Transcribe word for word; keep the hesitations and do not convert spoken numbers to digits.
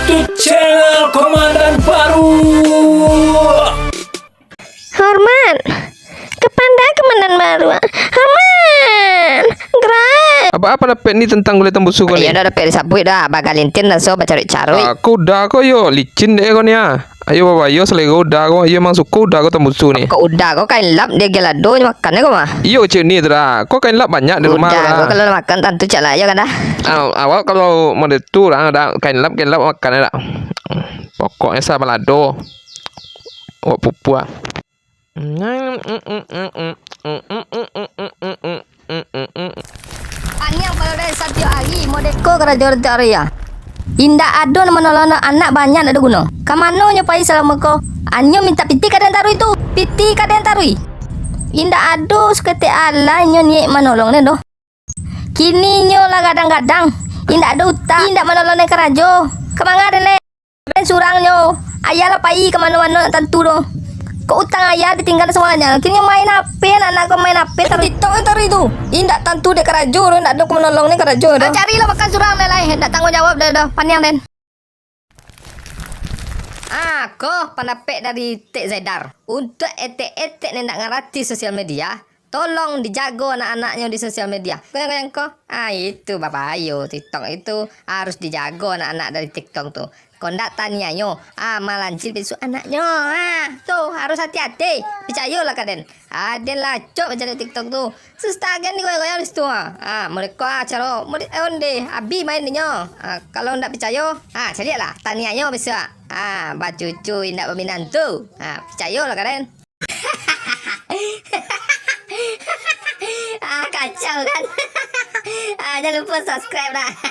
Channel Komandan Baru. Hormat. Kepada Komandan Baru. Hormat. Gerak. Abah, apo dapek ni tentang gulai tambusu ko ni? Iyo, dah dapek disabuik dah. Abah Galintin dah so bacaruik-caruik. Ah, ko udah ko yo, licin dek ko ni ah. Ayo, babayo salero udah ko. Iyo, emang suko udah ko tambusu ni. Ko udah ko kain lap, dia gelado nyo makan ko mah. Iyo, cek ni tu dah. Ko kain lap banyak di rumah ko dah. Udah ko kalau makan tantu cak lah, iyo kan dah. Ah, awak kalau model tu dah, dah kain lap, kain lap makan dah. Pokoknyo sa balado. Awak pupuak. Aniang pado dari satiok ari, modeko karajo satiok ari ah. Indak ado nan manolong anak banyak ndak ado guno. Ka mano nyo pai salamo ko? Anyo mintak pitih ka den taruih tu. Pitih ka den taruih. Indak ado saketek alah inyo niaik manolong den doh. Kini inyo lah gadang-gadang. Indak ado utak, indak manolong den karajo. Ka manga den lai? Den surang nyo. Ayah lah pai ka mano-mano nak tantu doh. Kok utang ayah ditinggalan samuanyo. Kini nyo main H P, anak-anak ko main H P taruih TikTok taruih tu. Indak tantu dek karajo doh, indak ado ka manolong den karajo doh. Ah, carilah makan surang den lai. Indak tangguang jawab den doh. Paniang den. Ah, ko pandapek dari Tek Zaidar. Untuak etek-etek nan indak ngarati sosial media, tolong dijago anak-anaknyo di sosial media. Goyang-goyang ko. Ah, itu babayo TikTok itu harus dijago anak-anak dari TikTok tu. Kok ndak taniayo, ah, malancil besok anaknyo. Ah, tu harus hati-hati. Picayolah ka den. Ah, den lah acok mancari TikTok tu. Susah agen digoyang-goyang di situ, ah. Ah, mereka ah, caro, murid eh, onde, abi main dinyo. Ah, kalau ndak picayo, ah, caliaklah, taniayo besok. Ah, bacucu indak baminantu. Ah, picayolah ka den. Ah, kacau kan? Ah, jangan lupa subscribe dah.